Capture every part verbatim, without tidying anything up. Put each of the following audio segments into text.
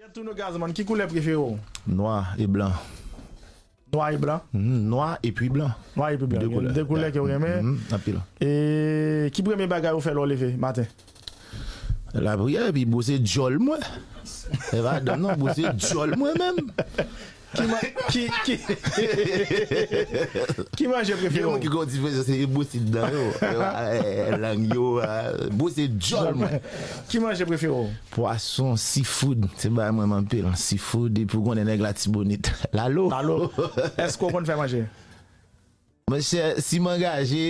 Tou nou Gazman, ki koulè prefere w? Nwa e blan. Nwa e blan? Mhm, nwa epi blan. Nwa epi blan. De koulè. De koulè ke w renmen. Mhm, anpil. E ki premye bagay ou fè lè w leve maten? Lapriyè, epi bwose djòl mwen. E pa dan non, bwose djòl mwen menm. Ki, ki, ki, ki manje prefere w? Gen moun ki gon diferans se bwose dan yo. Lang yo, bwose djòl mwen. Ki manje prefere w? Pwason, seafood, se bagay mwen anpil. Seafood, epi ou konnen nèg Latibonit. Lalo. Lalo. Èske w konn fè manje? Monchè, si m angaje,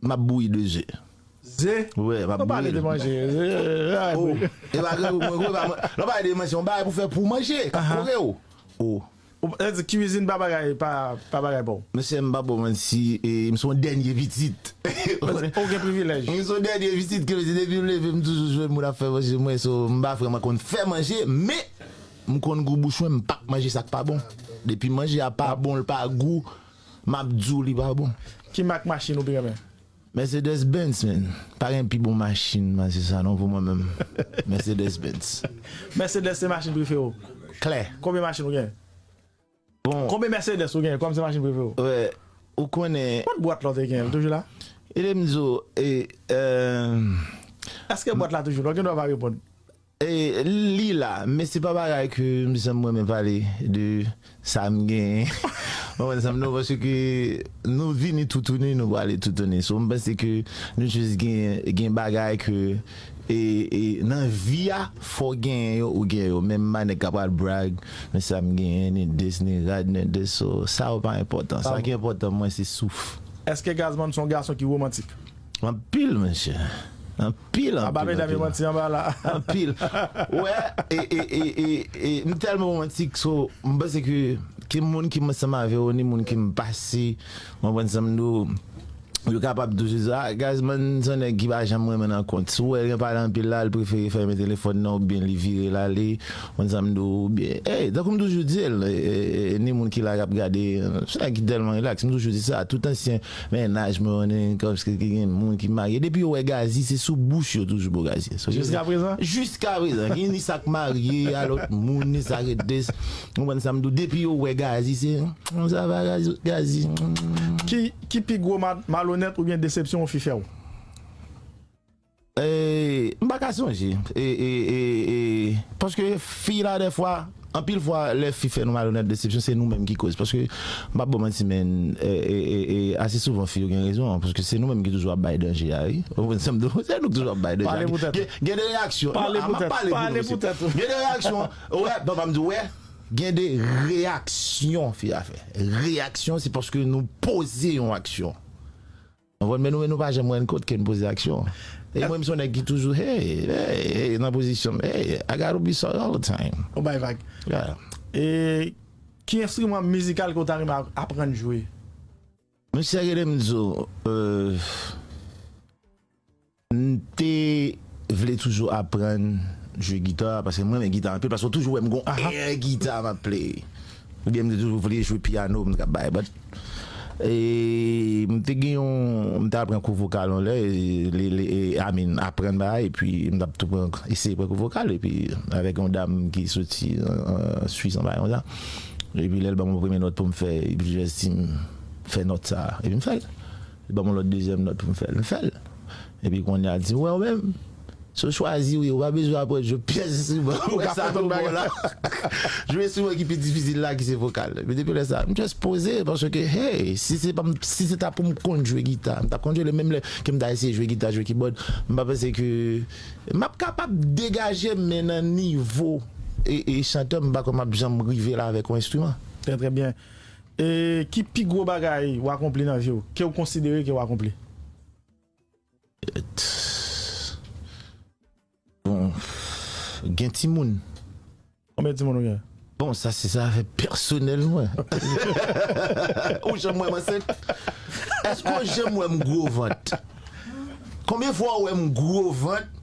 m ap bouyi de ze. Ze? Wi, m ap bouyi. Nou pale de manje. Ze, ah, Oh, bouyi. E bagay mwen, mwen, mwen, lò pa de manje, yon bagay pou fè pou manje, k ap Aha. kore w. Oh. Ou- eh, Kwizin pa bagay, pa, pa bagay pa w. Mesye, m pa bon manti, e, m se yon dènye pitit. Ou gen privilèj. M se yon dènye pitit, ke se depi m leve, m toujou jwenn moun ap fè manje mwen, so m pa vrèman konn fè manje, men m konn gou bouch mwen, m p ap manje sa k pa bon. Depi manje a pa bon, l pa gou, m ap di w li pa bon. Ki mak machin ou pi renmen? Mercedes Benz, man. Pa gen pi bon machin, man, se sa non pou mwen menm. Mercedes Benz. Mercedes se machin prefere w? Klè. Konbyen machin ou gen? Bon, Konbyen Mercedes ou gen kòm se machin prefere w? wè, ou konnen, Kot bwat la w te gen? L toujou la? e de m di w, e, euh, Èske bwat la toujou la? Ou gen dwa pa reponn. E, li la, men se pa bagay ke m janm renmen pale de sa m genyen. Ou konprann sa m di w, paske nou vini toutouni, nou prale toutouni. So, m panse ke nou jis gen, gen bagay ke, e, e, nan vi a, fò w genyen yo, ou genyen yo. Menm pa nèg k ap pral brag, men sa m genyen, ni dis, ni rad, ni dis. So, sa yo pa enpòtan. Sa ki enpòtan mwen, se souf. Èske Gazman se yon gason ki womantik? Anpil, monchè. Anpil, anpil. Aba medam yo manti anba la. Anpil. Wè, e, e, e, e, e, m tèlman womantik, so, m panse ke, ke moun ki m ansanm avè yo, ni moun ki m pase, w konprann sa m di w, yo kapab toujou di, ah, Gazman, se yon nèg ki pa janm renmen nan kont. Si w wè l gen pale anpil la, l prefere fèmen telefòn nan, oubyen li vire l ale, w konprann sa m di w, oubyen, hey, tankou m toujou di l, e, e, e, ni moun ki la k ap gade, se nèg ki tèlman relax, m toujou di sa, tout ansyen mennaj mwen, kòmsi ki gen moun ki marye. Depi yo wè Gazi, se sou bouch yo toujou pou Gazi. So, Jiska prezan? Jiska prezan. Gen ni sa k marye a lòt moun, ni sa k ret des. Ou konprann sa m di w? Depi yo wè Gazi, se, "Sa va, Gazi?" Gazi. Ki, ki pi gwo ma- malonèt oubyen desepsyon yon fi fè w? E, m pa ka sonje. E, e, e, e, paske fi la, dèfwa, anpil fwa, lè fi fè nou malonèt, desepsyon, se nou menm ki koz. Paske, m pa bon manti, men, e, e, e, e, ase souvan, fi yo gen rezon, paske se nou menm ki toujou ap bay danje a, wi. Ou konprann sa m di w? Se nou ki toujou ap bay danje a. Pale pou tèt ou. Gen, gen de reyaksyon. Pale Ah, pou m ap tèt. Pale pou Pale nou pou osi. Tèt ou. Gen de reyaksyon. Wè, bon, pa m di w, wè. Gen de reyaksyon, fi a fè. Reyaksyon, se paske nou poze yon aksyon. Ou konprann, men nou, men nou pa janm rann kont ke n poze aksyon. E mwen, m se yon nèg ki toujou, hey, hey, hey, nan pozisyon m, hey, I gotta be sorry all the time. Ou bay vag. Yeah. E ki enstriman mizikal ke w ta renmen aprann jwe? Mesye, rele m di w, euh, m te vle toujou aprann jwe gita, paske mwen renmen gita anpil, paske w toujou wè m gon air gita m ap play. Oubyen m te toujou vle jwe pyano, m t ap bay, but, e, m te gen yon, m te al pran kou vokal yon lè, e, li, li, e, I mean, aprann bagay, epi m t ap tou pran, eseye pran kou vokal, epi avèk yon dam ki soti an, an Swis, yon bagay konsa. Epi lè l ban m yon premye nòt pou m fè, epi li jis di m, "Fè nòt sa a." Epi m fè l. Li ban m yon lòt dezyèm nòt pou m fè l. M fè l. Epi kounye a, l di m, "Wè, ou menm, si w chwazi, wi, ou pa bezwen aprann jwe pyès enstriman." Ou wè sa nou bon la. Jwe enstriman ki pi difisil la, ki se vokal. Epi depi lè sa, m just poze, paske, hey, si se pa m, si se ta pou m konn jwe gita, m t ap konn jwe li menm lè ke m ta eseye jwe gita, jwe kibòd. M pa panse ke m ap kapab degaje m, men nan nivo e, e chantè, m pa kwè m ap janm rive la avèk yon enstriman. Trè, trè byen. E ki pi gwo bagay w akonpli nan vi w? Ke w konsidere ke w akonpli? Bon, gen timoun. Konbyen timoun ou gen? Bon, sa se sa afè pèsonèl mwen. Ou janm wè m ansent? Èske w janm wè m gwo vant? Konbyen fwa w wè m gwo vant?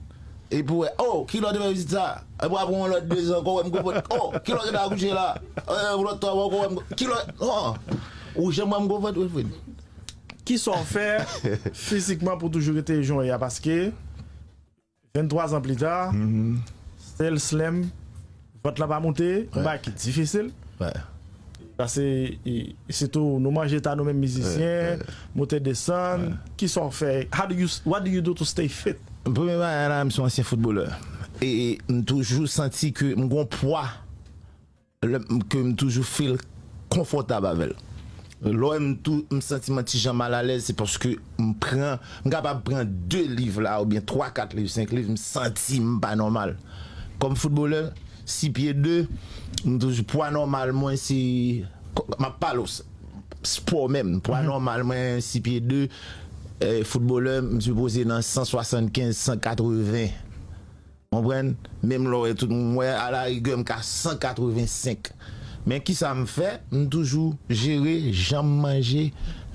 Epi w wè, oh, kilè w te fè vizit sa? Epi apre yon lòt de zan ankò, w wè m gwo vant. Oh, kilè w te akouche la? Eh, yon lòt twa mwa ankò, w wè m gwo, kilè, oh, ou janm wè m gwo vant, Wilfrid? Kisa w fè fizikman pou toujou rete jan w ye a? Paske venntwa zan pli ta, Sel Slam, Vant lan pa moute, yon bagay ki difisil. Paske, e, sitou nou manje ta nou menm mizisyen, moute desann, kisa w fè? How do you, what do you do to stay fit? Premye bagay la, m se yon ansyen foutbolè. E, e m toujou santi ke m gon pwa lè m, ke m toujou feel konfòtab avè l. Lè w wè m tou, m santi m an ti jan malalèz, se paske m pran, m kapab pran de liv la, oubyen twa, kat liv, senk liv, m santi m pa nòmal. Kòm foutbolè, sis pye de, m toujou, pwa nòmal mwen se, m ap pale w s-, spò menm. Pwa nòmal mwen, sis pye de, eh, foutbolè, m sipoze nan san swasannkenz, san katreven. Konprann? Menm lè w wè tout moun, m wè alarigè m ka san katrevensenk. Men kisa m fè? M toujou jere jan m manje,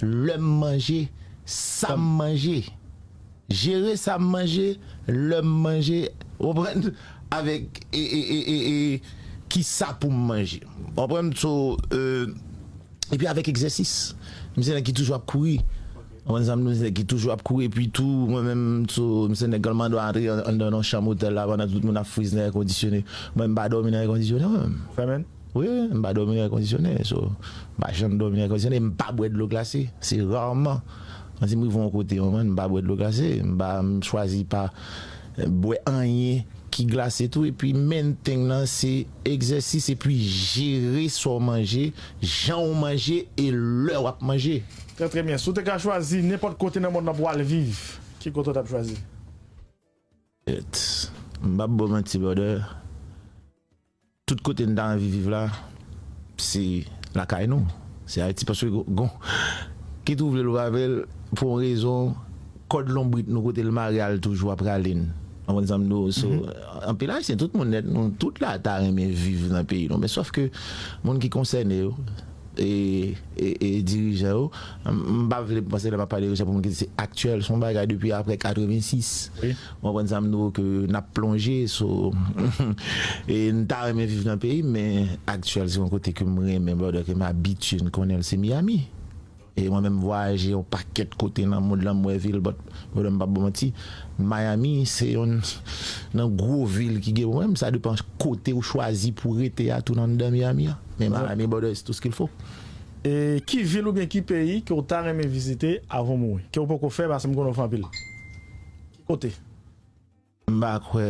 lè m manje, sa m manje. Jere sa m manje, lè m manje, w konprann? Avèk, e, e, e, e, e, kisa pou m manje. W konprann? So, e, epi avèk egzèsis. M se nèg ki toujou ap kouri. Ou konprann sa m di w, m se nèg ki toujou ap kouri. Epi tou, mwen menm, so, m se nèg kòlmando antre an-, anndan yon chanm otèl la pandan tout moun ap friz nan èkondisyone. Mwen, m pa dòmi nan èkondisyone, mwen menm. Fè menm? Wi, wi, m pa dòmi nan èkondisyone. So, m pa janm dòmi nan èkondisyone. M pa bwè dlo glase. Se raman. Mwen, si m rive yon kote, mwen, m pa bwè dlo glase. M pa, m chwazi pa, eh, bwè anyen ki glase tou. Epi, main thing nan, se egzèsis epi jere sa w manje, jan w manje e lè w ap manje. Trè, trè byen. Si w te ka chwazi nenpòt kote nan mond lan pou w al viv, ki kote w t ap chwazi? Et, m p ap ba w manti, brother. Tout kote m ta anvi viv la, se lakay nou. Se Ayiti, paske gon, gon, kit ou vle l ou pa vle l, pou yon rezon, kòd lonbrit nou kote l mare a l toujou ap rale n. Ou konprann sa m di w? So, anpil Ayisyen, tout moun nèt, nou tout la ta renmen viv nan peyi nou. Men sòf ke moun ki konsène yo, e, e, e dirijan yo, m, m pa vle panse lè m ap pale dirijan pou moun ki di se aktyèl, se yon bagay depi apre katrevensis. Wi. Ou konprann sa m di w ke n ap plonje, so, e n ta renmen viv nan peyi m, men aktyèl se yon kote ke m renmen, brother, ke m abitye, n konnen l, se Miami. E mwen menm, m vwayaje yon pakèt kote nan mond lan, m wè vil, but, brother, m p ap ba w manti, Miami se youn nan gwo vil ki gen, mwen menm, sa depan kote w chwazi pou w rete a, tou anndan Miami a. Men Miami, brother, c'est tout ce qu'il faut. E ki vil oubyen ki peyi ke w ta renmen vizite avan w mouri? Ke w poko fè, paske m konnen w fè anpil. Ki kote? M pa kwè,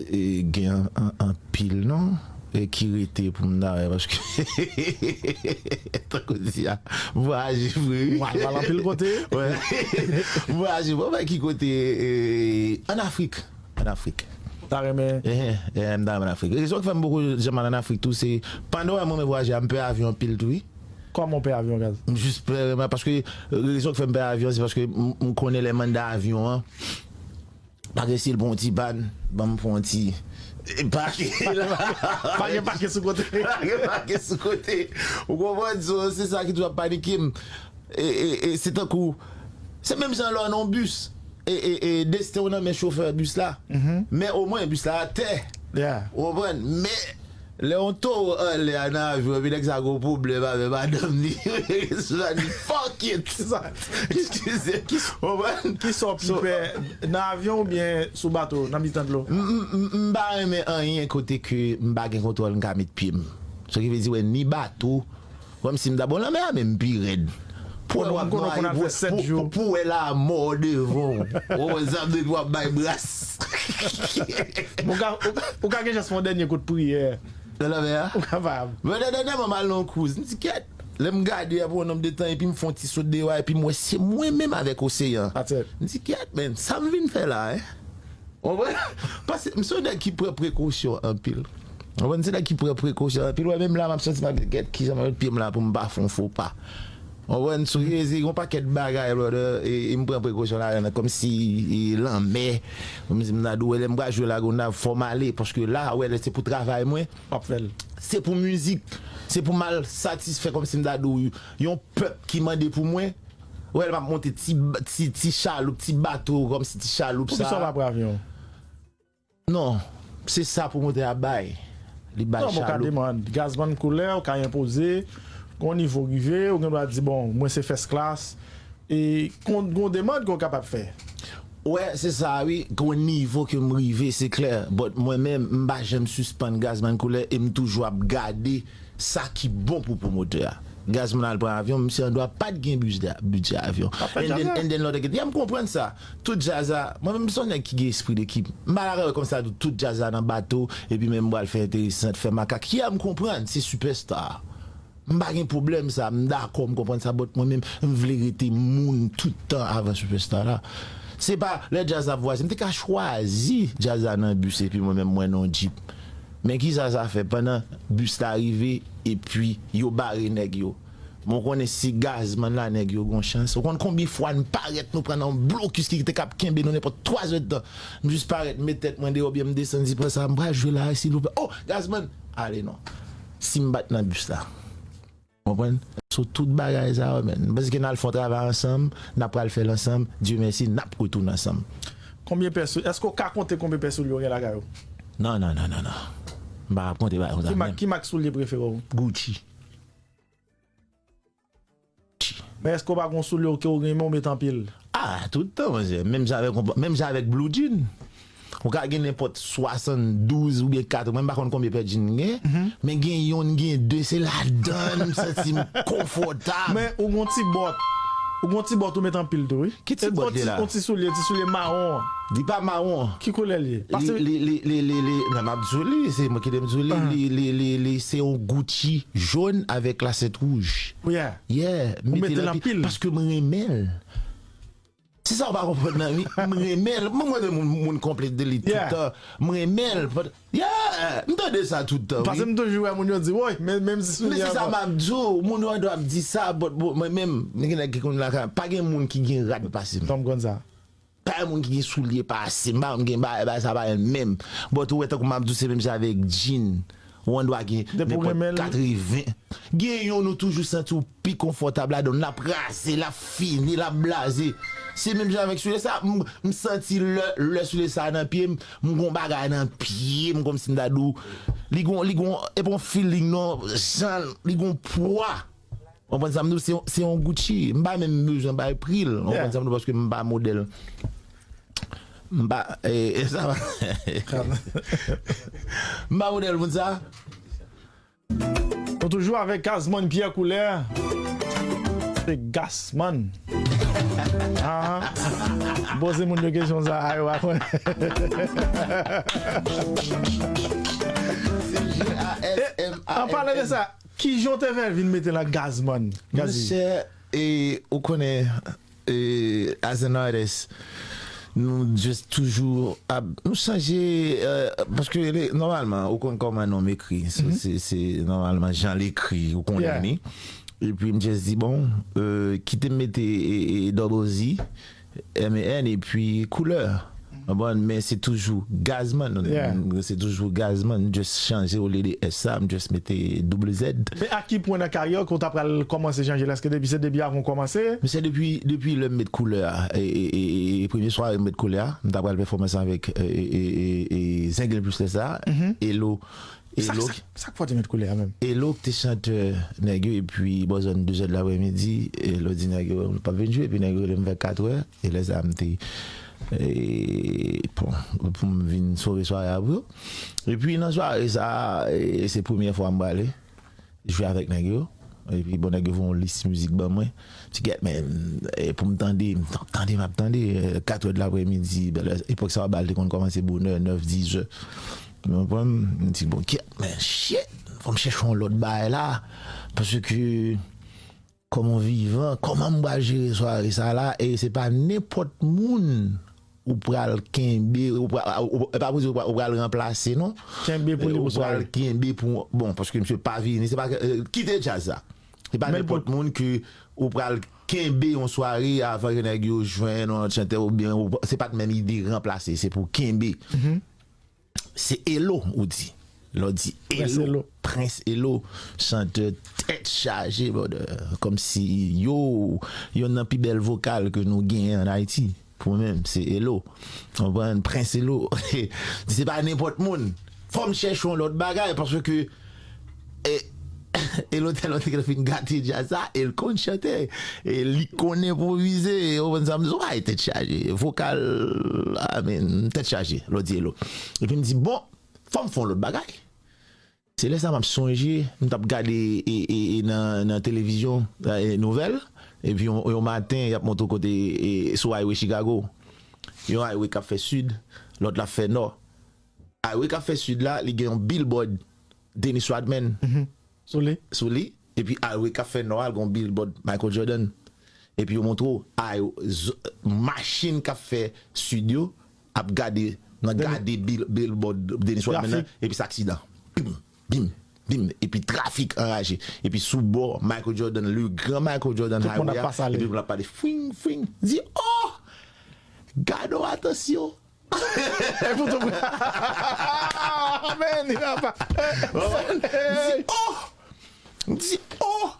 e, gen an, an, anpil non, e, ki rete pou m ta wè, paske tankou di a, m vwayaje vre, wi. Ou al, ou al anpil kote? Wè. M vwayaje, bon, men ki kote, e, ann Afrik. Ann Afrik. Ou ta renmen? Eh, eh, eh, m ta renmen ann Afrik. Rezon ki fè m poko janm al ann Afrik tou, se pandan w wè mwen, mwen vwayaje a, m pè avyon anpil tou, wi. Kòman w pè avyon, Gaz? M jis pè, paske rezon ki fè m pè avyon, se paske m, m konnen lè m anndan avyon an, pa gen si l pran yon ti pàn, ban m pran yon ti, e, pake la. Pa gen pake sou kote. Pa gen pake sou kote. Ou konprann? So, se sa ki toujou ap panike m. E, e, e, se tankou, se menm jan lè w nan yon bis. E, e, e, desten w nan men chofè bis la. Men omwen bis la atè. Yeah. Ou konprann? Men lè yon towo anlè a nan avyon, epi nèg sa gon pwoblèm avè madanm li, sou la di, "Fuck it!" Eskize. Ou konprann? Kisa w pi pè, nan avyon oubyen sou bato, nan mitan dlo? M, m, m, m pa renmen anyen kote ke m pa gen kontwòl, m ka met pye m. Sa ki vle di, wè, ni bato, kòmsi m ta, bon, lanmè a menm pi rèd. Pou wè w ap nwaye, pou, pou, pou, pou wè lanmò devan w. Ou konprann sa m di, pou w ap bay bras. Ou ka, ou ka, ou ka gen chans fè yon dènye kout priyè. Nan lanmè a? Ou kapab. Men dènyèman, m al nan yon cruise. M di, "Kèt." Lè m gade apre yon nonb de tan, epi m fè yon ti sot deyò a, epi m wè se mwen menm avèk oseyan an. That's it. M di, "Kèt, men, sa m vin fè la, en?" Ou konprann? Paske m se yon nèg ki pran prekosyon anpil. Ou konprann? Se nèg ki pran prekosyon anpil. Wè, menm la, m ap santi m ap gèt kijan m ap met pye m la pou m pa fè yon fo pa. Ou konprann? So, e, se yon pakèt bagay, brother, e, e m pran prekosyon ladan l, kòmsi, e, lanmè, kòmsi m ta di w, wè, lè m pral jwe Lagonav, fò m ale, paske la, wè, lè se pou travay mwen, w ap fè l. Se pou mizik, se pou m al satisfè, kòmsi m ta di w, yon pèp ki mande pou mwen, wè, m ap monte ti, ti, ti chaloup, ti bato, kòmsi ti chaloup sa. Poukisa w pa pran avyon? Non, se sa pwomotè a bay. Li bay chaloup. Non, men w ka demann. Gazman koulè, w ka enpoze, gon nivo w rive, ou gen dwa di, "Bon, mwen se first class." E gon, gon demann ke w kapab fè. Wè, se sa wi, gen yon nivo ke m rive, se klè. But mwen menm, m pa janm sispann Gazman Koulè e m toujou ap gade sa ki bon pou pwomotè a. Gazman al pran avyon, misye andwa pa t gen bidjè, bidjè avyon. And then, and then lòt gen, ya m konprann sa. Tout djaz la, mwen menm se yon nèg ki gen espri dekip. M pa ka wè kòmsi tout djaz la nan bato, epi menm m pral fè enteresan, fè makak. Ya m konprann, se sipèsta. M pa gen pwoblèm sa, m dakò, m konprann sa, but mwen menm, m vle rete moun tout tan avan sipèsta la. Se pa lè djaz ap vwaze, m te ka chwazi djaz la nan bis epi mwen menm mwen nan yon djip. Men kisa sa fè? Pandan bis la rive, epi yo bare nèg yo. Mwen konnen si Gazman la nèg yo gon chans. Ou konn konbyen fwa n parèt nou pran nan yon blokis ki te kap kenbe nou nenpòt twa zè tan. M jis parèt, met tèt mwen deyò, byen m desann, di pran sa, m pral jwe la, silvouplè. Oh, Gazman! Ale non. Si m bat nan bis la. Konprann? So tout bagay sa yo, men. M panse ke n al fè yon travay ansanm, n ap pral fè l ansanm, Dye mèsi, n ap retounen ansanm. Konbyen pè sou, èske w ka konte konbyen pè soulye w gen lakay ou? Non, non, non, non, non. M pa ap konte bagay konsa menm. Ki mak, ki mak soulye prefere w? Gucci. Men èske w pa gon soulye w ke w renmen w met anpil? Ah, tout tan, monchè. Menm jan avèk, menm jan avèk Blue Jean. Ou ka gen nenpòt swasanndouz oubyen katreven, mwen pa konn konbyen pè jean m gen, men gen yonn, gen de, se ladann m santi m konfòtab. Men ou gon ti bòt. Ou gon ti bòt ou met anpil tou, wi. Ki ti bòt li la? Yon ti soulye, ti soulye mawon. Li pa mawon. Ki koulè li ye? Pase li, li, li, li, li, li, non, m ap di w li, se mwen ki te m di w li, li, li, li, li, se yon Gucci jòn avèk lasèt wouj. Yeah. Yeah, m mete l anpil paske m renmen l. Se sa w pa konprann nan wi, m renmen l. Mwen mwen moun, moun konplèt de li tout tan. M renmen l. Yeah, m tande sa tout tan wi. Paske m toujou wè moun yo di, woy, men, menm si soulye an. Men se sa m ap di w, moun yo andwa ap di sa, but bon, mwen menm, gen nèg ki konn lakay, pa gen moun ki gen rad pase m. Tanm konn sa. Pa gen moun ki gen soulye pase m, pa gen bagay, bagay sa pa gen menm. But ou wè tankou m ap di w se menm jan avèk jean. Ou andwa gen nenpòt katreven. Gen yonn ou toujou santi w pi konfòtab ladan l, l ap raze, l ap fini, l ap blaze. Se menm jan avèk soulye sa, m, m santi lè, lè soulye sa nan pye m, m gon bagay nan pye m kòmsi m ta di w, li gon, li gon, e pa yon feeling non, jan, li gon pwa. Ou konprann sa m di w, se, se yon Gucci. M pa menm bezwen bay pri l. Ou konprann sa m di w, paske m pa modèl. M pa, e, e sa va. M pa modèl moun sa. Nou toujou avèk Gazman Pierre Couleur. Se Gasman. Ah, poze moun yo kesyon sa a, yo pa konnen. An palan de sa, kijan w te fè vin mete nan Gazman, Gazi? Monchè, e, ou konnen, e, as an artist, nou just toujou ap, nou chanje, e, paske nòmalman, ou konn kòman non m ekri. So, se, se nòmalman jan l ekri, ou konnen li. Epi m just di, bon, e, kite m mete, e, e, double Z, M A N, epi Couleur. Konprann? Men se toujou Gazman. Se toujou Gazman. Just chanje olye de S sa, m just mete double Z. Men a ki pwen nan karyè ke w ta pral kòmanse chanje l? Èske depi, se depi avan w kòmanse? Men se depi, depi lè m met Couleur a. E, e, e, e, premye sware m met Couleur a, m ta pral pèfòme ansanm avèk, e, e, e, e, e, Zenglen plis lè sa, Elo. Sa, Elo sa, ki sa k fè w te met Couleur a menm? Elo ki te chantè nèg yo, epi bò zòn de zè de lapremidi, Elo di nèg yo, nou p ap vin jwe, epi nèg yo rele m vè katrè, e lè sa a m te, e, bon, pou m vin sove sware a pou yo. Epi nan sware sa a, e, se premyè fwa m prale jwe avèk nèg yo. Epi, bon, nèg yo voye yon lis mizik ban mwen. M di, gèt, men, e, pou m tande, m t-, tande, m ap tande, e, katrè de lapremidi, bèlè, epòk sa yo, bal te konn kòmanse bonè, nèf, dizè. Ou konprann? M di, bon, gèt, men, shit, fò m chèche yon lòt bagay la. Paske, kòman vivan, kòman m pral jere sware sa la, e se pa nenpòt moun ou pral kenbe, ou pral, ou, e pa pou di ou pral, ou pral ranplase, non. Kenbe pou li pou sware. Ou pral kenbe pou, bon, paske misye pa vini, se pa, e, kite djaz la. Se pa nenpòt moun ke ou pral kenbe yon sware avan ke nèg yo jwenn yon chantè oubyen ou, se pa t menm ide ranplase, se pou kenbe. Se Elo, ou di. Lè w di Elo, Prince Elo, chantè tèt chaje, brother. Kòmsi, yo, yonn nan pi bèl vokal ke nou genyen ann Ayiti. Pou mwen menm, se Elo. Konprann? Prince Elo. Di se pa nenpòt moun. Fò m chèche yon lòt bagay, paske, e, Elo tèlman te fin gate djaz la, e l konn chante, e li konn enpwovize, ou konprann sa m di w, ay, tèt chaje, vokal, amen, tèt chaje, lè w di Elo. Epi m di, bon, fò m fè yon lòt bagay. Se lè sa m ap sonje, m t ap gade e, e, e nan, nan televizyon, e, nouvèl, epi yon, yon maten, y ap montre w kote, e, sou highway Chicago. Yon highway k ap fè sid, lòt la ap fè nò. Highway k ap fè sid la, li gen yon billboard Dennis Rodman Sou li. sou li, epi highway k ap fè nò a, l gen yon billboard Michael Jordan. Epi yo montre w, ay, z- machin k ap fè sid yo ap gade, nan gade bil- billboard Dennis Rodman nan, Trafik. Epi sa aksidan. Bim, bim, bim, epi trafik anraje. Epi sou bò Michael Jordan, le grand Michael Jordan Tout moun ap highway a, pase ale. Epi moun ap pale fwing, fwing. Di, oh! Gade yon atansyon! E pou tou. Men, li pa. Di, oh! Di, oh!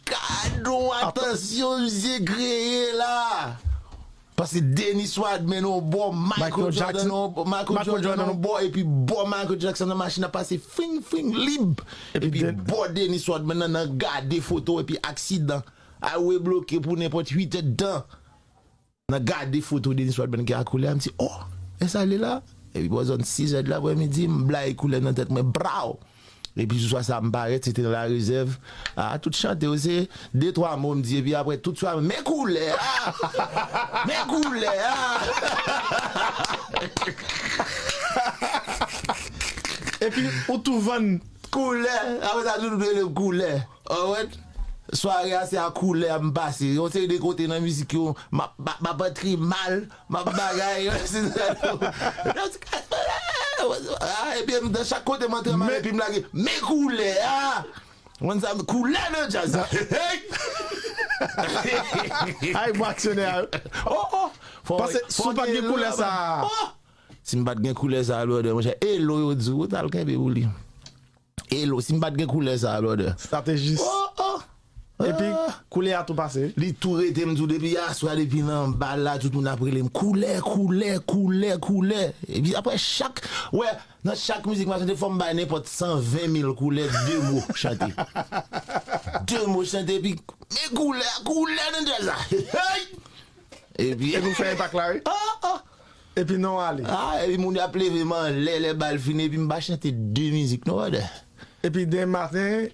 Gade yon atansyon misye kreye la! Paske Dennis Rodman yon bò, Michael Michael Jordan Jackson. yon bò, Michael Michael Jordan Jordan. Yon bò, epi bò Michael Jackson nan machin nan pase fring fring lib. Epi Epi Den- bò Dennis Rodman nan nan gade foto epi aksidan. Highway bloke pou nenpòt uit èdtan. Nan gade foto Dennis Rodman ki a koulè a, m di, oh, e sa li la? Epi bò zòn sis èd lapremidi, m blayi koulè nan tèt mwen, braw! Epi sou swa sa m parèt, se te nan la rezèv. A, tout chante yo, se de twa mo m di, epi apre tout swa, men koulè a! Men koulè a! Epi ou tou vann. Koulè! Apre sa, tout rele m koulè. Ou konprann? Sware a, se a koulè a m pase. Yon seri de kote nan mizik yo, m ap m ap- m ap antre mal, m ap bagay. Se sa yo. Ah, epi nan chak kote m antre mal, Men- epi m lage, men koulè a! Ou konprann sa, koulè nan djaz la. Hey! Ay, bon aksyonè a. Oh, oh! Fò- Paske fò si w pa t gen gen koulè lò sa la. A. Oh! Si m pa t gen koulè sa a, brother, monchè, Elo yo di w, ou t al kenbe pou li. Elo, si m pa t gen koulè sa a, brother. Sa te jis. Oh, oh! Epi, Ah! Koulè a tou pase. Li tou rete m di w depi aswè, depi nan bal la, tout moun ap rele m koulè, koulè, koulè, koulè. Epi apre chak, wè, nan chak mizik m ap chante, fò m bay nenpòt san ven mil koulè, de mo chante. De mo chante, epi, men koulè, koulè nan djaz la. Hey! Epi, Epi w fè enpak la, wi. Ah, ah! Epi non ale. Ah, epi moun yo ap leve m anlè lè bal fini, epi m pa chante de mizik, non, brother. Epi demen maten,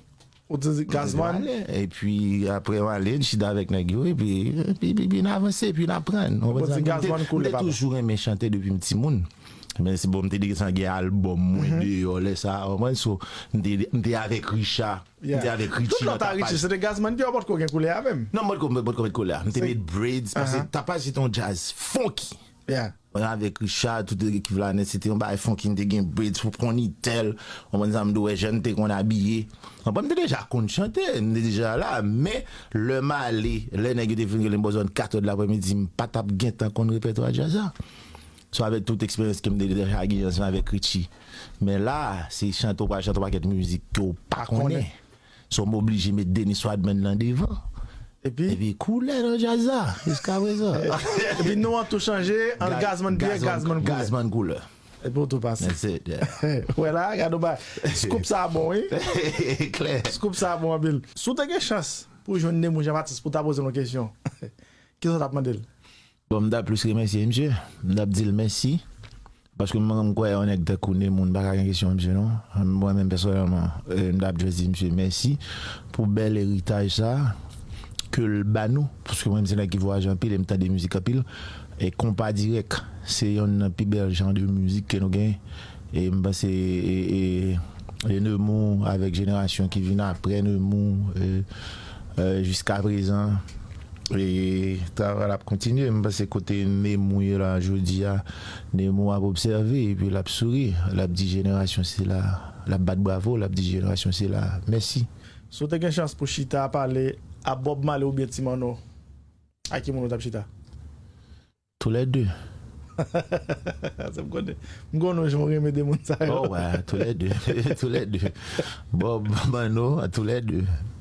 ou te di Gazman. Epi apre m ale, m chita avèk nèg yo, epi, epi, epi, epi n avanse, epi n aprann. Ou Bon, ti konprann? Gazman M te- koule, m te papa. toujou renmen chante depi m timoun. Men se bon, m te desann gen albòm mwen deyò lè sa a, ou konprann? So, m te, m te avèk Richard. M te avèk Richie Tout nan lòt a Richie, Tapaj. Se te Gazman ki yo potko gen koulè a menm. Non, m potko, m potko met koulè a. M te met braids, paske Tapaj se te yon djaz funky. Yeah. Mwen avèk Richard, tout ekip la nèt, se te yon bagay funky, m te gen braids pou ponyitèl, ou konprann sa m di w, wè jan n te konn abiye. Anpwen, m te deja konn chante, m te deja la, men lè m ale, lè nèg yo te vin rele m bò zòn kat è de lapremidi, m pa t ap gentan konn repètwa djaz la. So, avèk tout eksperyans ke m te deja gen ansanm avèk Richie. Men la, se chante, w pral chante yon pakèt mizik ke w pa konnen. So, m oblije met Dennis Rodman nan devan. Epi, Epi koulè nan djaz la, jiska prezan. epi non an tou chanje, an Gazman byen, Gazman koulè. Gazman koulè. Epi w tou pase. That's it, yeah. Wè la, gade w ba. Scoop sa bon, wi. Klè. Scoop sa bon anpil. Si w te gen chans pou w jwenn Nemou Jean Baptiste pou w ta poze l yon kesyon, kisa w t ap mande l? Bon, m t ap plis remèsye misye. M t ap di l mèsi. Paske mwen, m kwè yon nèg tankou Nemou, m pa ka gen kesyon misye, non. Mwen menm, pèsonèlman, eh, m t ap just di misye mèsi pou bèl eritaj sa a ke l ba nou. Paske mwen, m se nèg ki vwayaje anpil e m tande mizik anpil. E konpa dirèk, se yonn nan pi bèl jan de mizik ke nou genyen. E m panse, e, e, e Nemou avèk jenerasyon ki vin apre Nemou, e, e, jiska prezan, e travay la ap kontinye. M panse kote Nemou ye la jodi a, Nemou ap obsève, epi l ap souri, l ap di jenerasyon sila, l ap bat bravo, l ap di jenerasyon sila mèsi. Si w te gen chans pou chita pale a Bob Marley oubyen Ti Manno, a ki moun ou t ap chita? Tou lè de. Se m konnen. M konnen w jan w renmen de moun sa yo. Oh, wè, tou lè de. Tou lè de. Bob, Manno, tou lè de.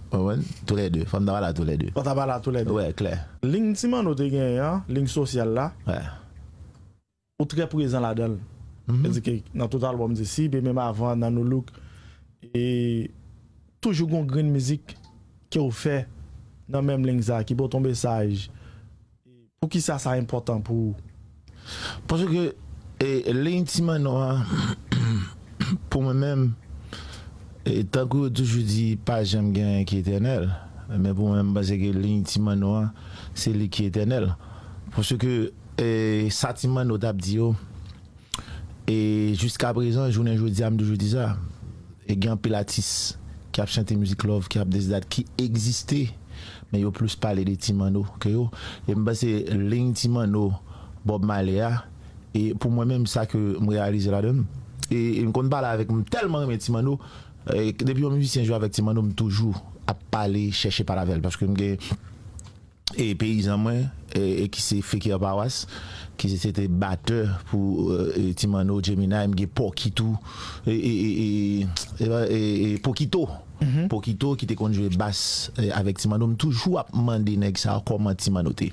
Konprann? Tou lè de. Fò m ta pale a tou lè de. Ou ta pale a tou lè de. Wè, klè. Liy Ti Manno te genyen an, liy sosyal la, Wè. ou trè prezan ladan l. Sètadi ke nan tout albòm, se si, epi menm avan, nan No Look, e toujou gon grenn mizik ke w fè nan menm liy sa, ki ba w ton mesaj. Poukisa sa enpòtan pou ou? Paske e, liy Ti Manno a, pou mwen menm, e, tankou yo toujou di, pa janm gen anyen ki etènèl. Men pou mwen, m panse ke liy Ti Manno a, se li ki etènèl. Paske e, sa Ti Manno t ap di yo, e jiska prezan, jounen jodi a, m toujou di sa, e gen anpil atis ki ap chante mizik love, ki ap deside, ki egziste, men yo plis pale de Ti Manno ke yo. E m panse liy Ti Manno Bob Marley a, e pou mwen menm, sa ke m reyalize ladan m, e, e m konn pale avèk, m tèlman renmen Ti Manno, e, depi yon mizisyen jwe avèk Ti Manno, m toujou ap pale, chèche pale avè l, paske m gen e peyizan mwen, e, e ki se Fekir Pawas, ki se te batè pou e, e, Ti Manno, Gemini, m gen Pòkito, e, e, e, e, e, e, e, Pokito. Pokito ki te konn jwe bas e, avèk Ti Manno. M toujou ap mande nèg sa yo kòman Ti Manno te.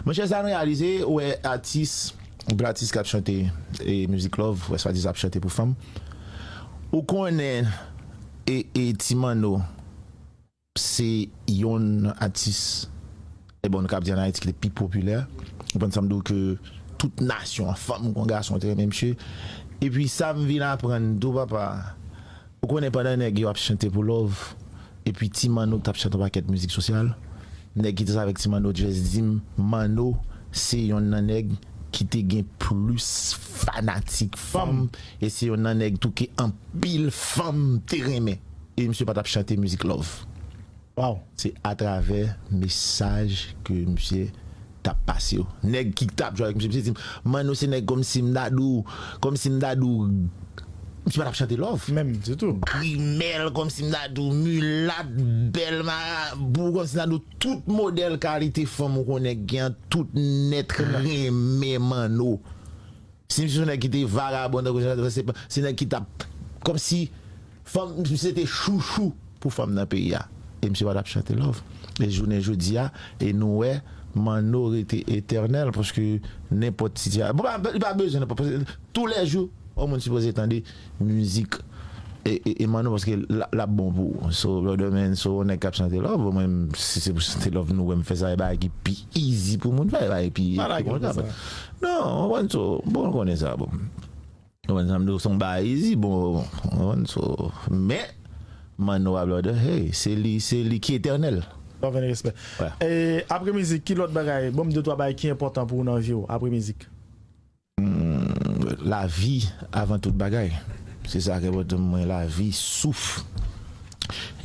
Monchè, sa nou reyalize, ou wè atis, anpil atis k ap chante e, mizik love, ou wè swadizan ap chante pou fanm. Ou konnen e, e, Ti Manno se yonn nan atis, e bon, nou ka di ann Ayiti ki te pi popilè. Ou konprann sa m di w, ke tout nasyon an, fanm kon gason, te renmen misye. Epi sa m vin aprann tou, papa, ou konnen pandan nèg yo ap chante pou love, epi Ti Manno t ap chante yon pakèt mizik sosyal, nèg ki te avèk Ti Manno just di m, Manno se yonn nan nèg ki te gen plis fanatik fanm, e se yonn nan nèg tou ke anpil fanm te renmen. E misye pa t ap chante mizik love. Wow. Se atravè mesaj ke misye t ap pase yo. Nèg ki t ap jwe avèk misye, misye di m, Manno se nèg kòmsi m ta di w, kòmsi m ta di w, misye pa t ap chante love. Menm, ditou. Grimèl, kòmsi m ta di w, milat, bèl marabou, kòmsi m ta di w, tout modèl kalite fanm ou konnen gen, tout nèt renmen Manno. Si misye se nèg ki te vagabon, tankou se, se, se nèg ki t ap, kòmsi fanm, misye te chouchou pou fanm nan peyi a. E misye pa t ap chante love. E jounen jodi a, e nou wè, Manno rete etènèl, paske nenpòt sitiyasyon, bon, pa, li pa bezwen nenpòt, paske toulèjou, yon moun sipoze tande mizik e, e, e Manno, paske l, l ap bon pou ou. So, brother man, so, yon nèg k ap chante love, mwen, si se pou chante love, nou wè m fè sa, e bagay ki pi easy pou moun fè, e bagay pi, Pa lage pi l konsa. Non, ou konprann, so, bon, ou konnen sa, bon. Ou konprann sa, m di w, se yon bagay easy, bon, ou konprann, so, men, Manno a, brother, hey, se li, se li ki etènèl. Love and respect. Wè. E, apre mizik, ki lòt bagay? Bon, m de twa bagay ki enpòtan pou ou nan vi w, apre mizik. Lavi avan tout bagay. Se sa ki enpòtan pou mwen, lavi, souf.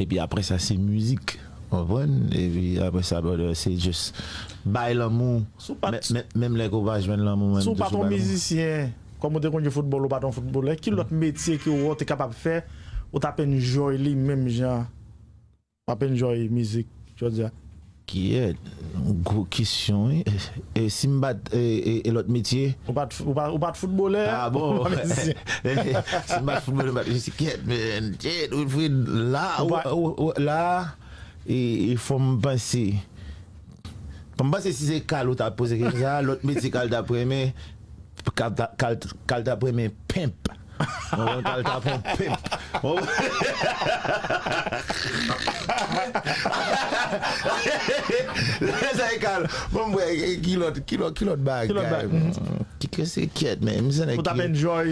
Epi apre sa, se mizik. Ou konprann? Epi apre sa, brother, se just bay lanmou. Si w pa t- Men- men- Menm lè ke w pa jwenn lanmou, mwen, Si w m pa t toujou yon bay lanmou. Mizisyen, kòm ou te konn jwe foutbòl, ou pa t yon foutbolè, ki lòt metye ke w te kapab fè, ou t ap enjoy li menm jan w ap enjoy mizik jodi a? Kiyèt, gwo kesyon, wi. E si m pa t, e, e, e lòt metye? Ou pa t, ou pa, ou pa t foutbolè, Ah bon? ou pa mizisyen. Si m pa t foutbolè, m pa t mizisyen. Kiyèt, men, kiyèt, Wilfrid, la, Ou ou, pa- ou, ou, la, e, e fò m panse. Fò m panse si se Kal ou t ap poze kesyon sa, lòt metye Kal t ap renmen, Kal t ap, Kal, Kal t ap renmen pimp. Mwen, Kal t ap pran pimp. Mwen, sa e Kal. Bon, mwen, ki lòt, ki lòt, ki lòt bagay? Ki lòt bagay? Mhm. Ki, ki se kiyèt, men, m se nèg Ou t ap ki enjoy.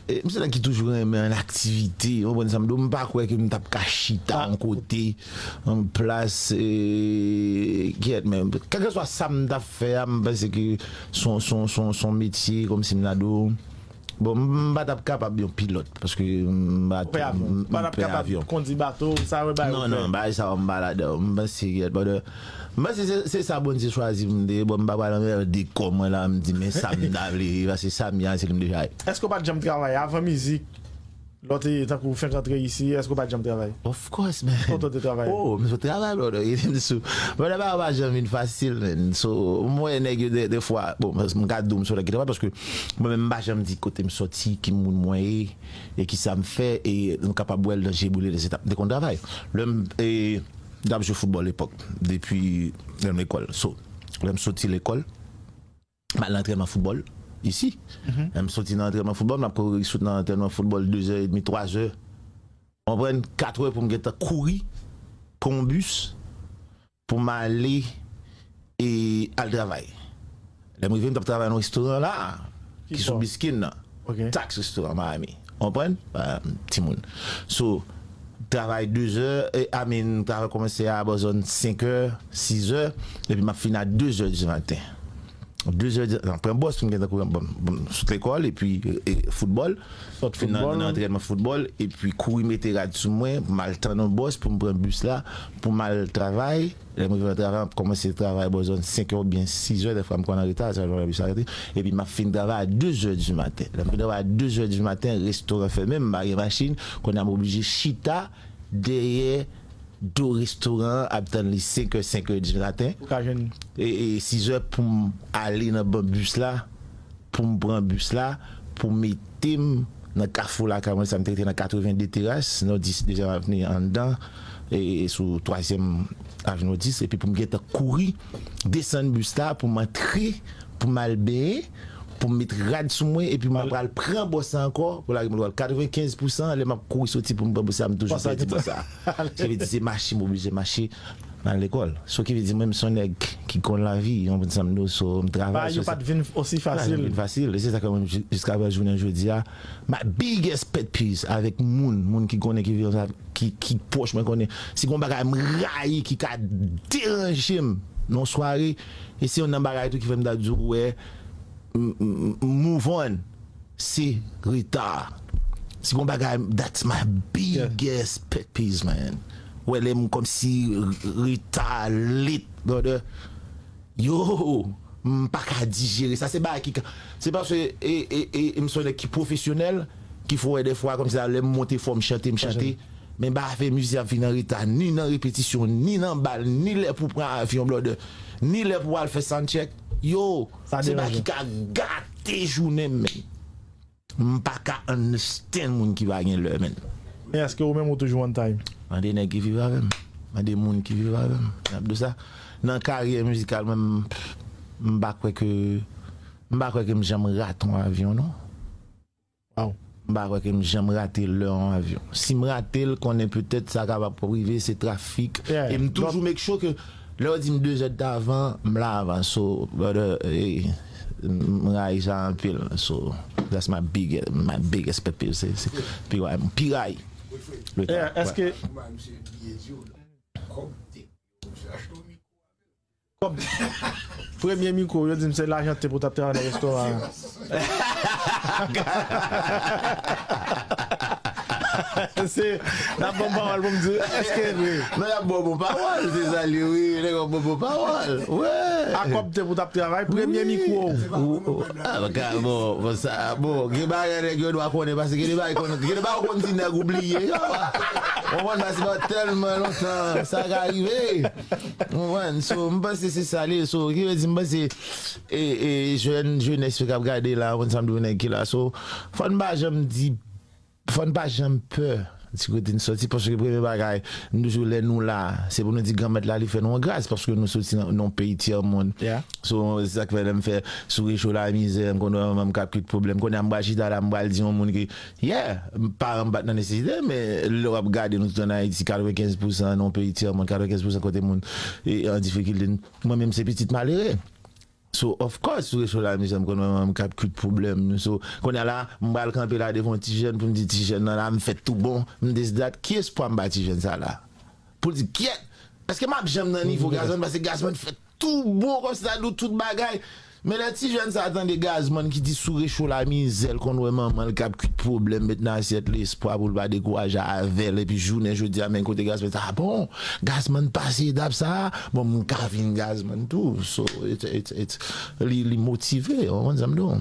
E, m se nèg ki toujou renmen an aktivite, ou konprann sa m di w, m pa kwè ke m t ap ka chita yon kote, yon plas, e, kiyèt, men, kèlkeswa sa m t ap fè a, m panse ke son, son, son, son metye, kòmsi m ta di w. Bon, m, m pa t ap kapab yon pilòt, paske m pa Ou pè avyon. m, Ou pa t m ap pè kapab avyon. Kondi bato, sa yo bay Non, ou pè. Non, bagay sa yo, m pa ladan. M panse, kiyèt, brother. M panse se, se sa Bondye chwazi pou m te ye. Bon, m pa pral anmède kò mwen la, m di, men sa m ta vle, paske sa m ye a, se li m deja ye. Èske w pa t janm travay avan mizik? Lè w te tankou fenk antre isi, èske w pa t janm travay? Of course, man. Kote w te travay? Oh, m sot travay, brother. E m sou, brother, bagay pa janm vin fasil, man. So, m wè nèg yo de, de fwa, bon, m ka di w m sot ki travay, paske mwen menm m pa janm di kote m soti, ki moun mwen ye, e ki sa m fè, e m kapab wè l nan je boule, etsetera. M te konn travay. Lè m, e, m t ap jwe foutbòl epòk, depi lè m lekòl. So, lè m soti lekòl, m al nan antrènman foutbòl isi. Lè m soti nan antrènman foutbòl, m ap kouri sot nan antrènman foutbòl de zè edmi, twa zè. Konprann? Kat è pou m gentan kouri, pran yon bis, pou m ale e al travay. Lè m rive, m t ap travay nan restoran la, ki sou Biskin nan. Tax Restaurant Miami. Konprann? Timoun. So, travay de zè, e, I mean, travay kòmanse a bò zòn senk è, sis è, epi m ap fini a de zè di maten. De zè di, m pran bòs pou m gentan kouri, bon, bon, sot lekòl, epi e, foutbòl. Fin nan, nan antrènman foutbòl, epi kouri mete rad sou mwen, pou m al tann yon bòs, pou m pran bis la, pou m al travay. Lè m rive nan travay, m ap kòmanse travay bò zòn senk è oubyen sis è, dèfwa m konn an reta, sa, lè bis la rete. Epi m ap fin travay a de zè di maten. Lè m fin travay a de zè di maten, restoran fèmen, m pa gen machin, kounye a m oblije chita dèyè do restoran an, ap tann li senk è, senk è di maten. Pou ka jwenn. E, e sis è pou m ale nan ban bis la, pou m pran bis la, pou mete m nan kafou lakay mwen, sa m te rete nan katreven de Teras, Nòdis, Dezyèm Avni anndan, e, e sou Twazyèm Avni Nòdis, epi pou m gentan kouri, desann bis la, pou m antre, pou m al benyen, pou m met rad sou mwen, epi mwen pral pran bòs la ankò, pou lage mwen pral katrevenkenz pousan, lè m ap kouri soti pou m pran bòs la, m toujou pèdi bòs la. Sa vle di se mache, m oblije mache, m al lekòl. So ki vle di mwen, m se yon nèg ki konn lavi, yon moun sa m di w, so, m travay. Bagay yo pa t vin osi fasil. Bagay yo pa t vin fasil. E se sa k fè mwen, jiska jounen jodi a, my biggest pet peeve avèk moun, moun ki konnen ki, ki, ki pwòch mwen konnen. Si gon bagay m rayi ki ka deranje m nan sware, e se youn nan bagay tou ki fè m ta di w, wè, m, m, m move on. Se reta. Si gon bagay, that's my biggest pet peeve, man. Wè, lè m kòmsi reta lit, brother. Yo, m pa ka dijere sa. Se bagay ki ka, se paske, e, e, e, m se yon nèg ki pwofesyonèl, ki fè w wè dèfwa, kòmsi lè m monte fò m chante, m chante. Men bagay afè mizik ap vin an reta, ni nan repetisyon, ni nan bal, ni lè pou pran avyon, brother, ni lè pou al fè sound check. Yo, se bagay ki ka gate jounen m, man. M pa ka understand moun ki pa gen lè, man. Men èske ou menm ou toujou on time? Mande nèg ki viv avè m. Mande moun ki viv avè m. N ap di w sa. Nan karyè mizikal mwen, m, m pa kwè ke, m pa kwè ke m janm rate yon avyon, non. Wow. M pa kwè ke m janm rate lè yon avyon. Si m rate l, konnen petèt sa kapab rive, se trafik. E m toujou make sure ke lè yo di m de zè d avan, m la avan. So, brother, eh, m rayi sa anpil. So, that's my big, my biggest pet peeve. Se, se pi rayi, pi rayi. Leta. Èske Kòb, premye mikwo, yo di m se lajan te pou t ap travay nan restoran an. Se, n ap ban m pawòl pou m di, èske vre? Non, y ap ba w bon pawòl, se sa l ye, wi, nèg yo ba w bon pawòl, wi. A kòb te pou t ap travay, premye mikwo. Ou, ou, ah, bon, bon, sa, bon, gen bagay nèg yo dwa konnen, paske gen de bagay konnen, gen de bagay ou konn di nèg ou bliye, yo. Ou konprann, paske tèlman lontan, sa ka rive. Ou konprann? So, m panse se sa l ye. So, ki vle di, m panse, e, e, jèn, jenès yo k ap gade la, ou konn sa m di w, nèg ki la. So, fò n pa janm di, fò n pa janm pè di kote n sòti, paske premye bagay, m toujou lè nou la, se pou nou di Granmèt la, li fè nou yon gras, paske nou sòti nan, nan yon peyi tyèmonn. So, se sa k fè lè m fè sou recho lamizè, m konn wè manman m k ap kwit pwoblèm. Kounye a m pral chita la, m pral di yon moun ki, yeah, paran m pa t nan nesesite, men lè w ap gade nou tout ann Ayiti, katrevenkenz pousan nan yon peyi tyèmonn, katrevenkenz pousan kote moun e, an difikilte, mwen menm se pitit malere. So, of course, sou recho lamizè, m konn wè manman m k ap kwit pwoblèm. So, kounye a la, m pral kanpe la devan yon ti jèn pou m di ti jèn nan la, m fèt tou bon, m this that. Ki espwa m ba ti jèn sa la? Pou l di, kyèt, èske m ap janm nan nivo Gazman? Paske Gazman fèt tou bon, kòmsi ta di w tout bagay. Men lè ti jèn sa tande Gazman ki di sou recho lamizè, l konn wè manman l k ap kwit pwoblèm, met nan asyèt li, espwa pou l pa dekouraje avè l, epi jounen jodi a, men kote Gazman, ah bon, Gazman pase etap sa a, bon, m ka vin Gazman tou. So, it, it, it, li, li motive, ou konprann sa m di w?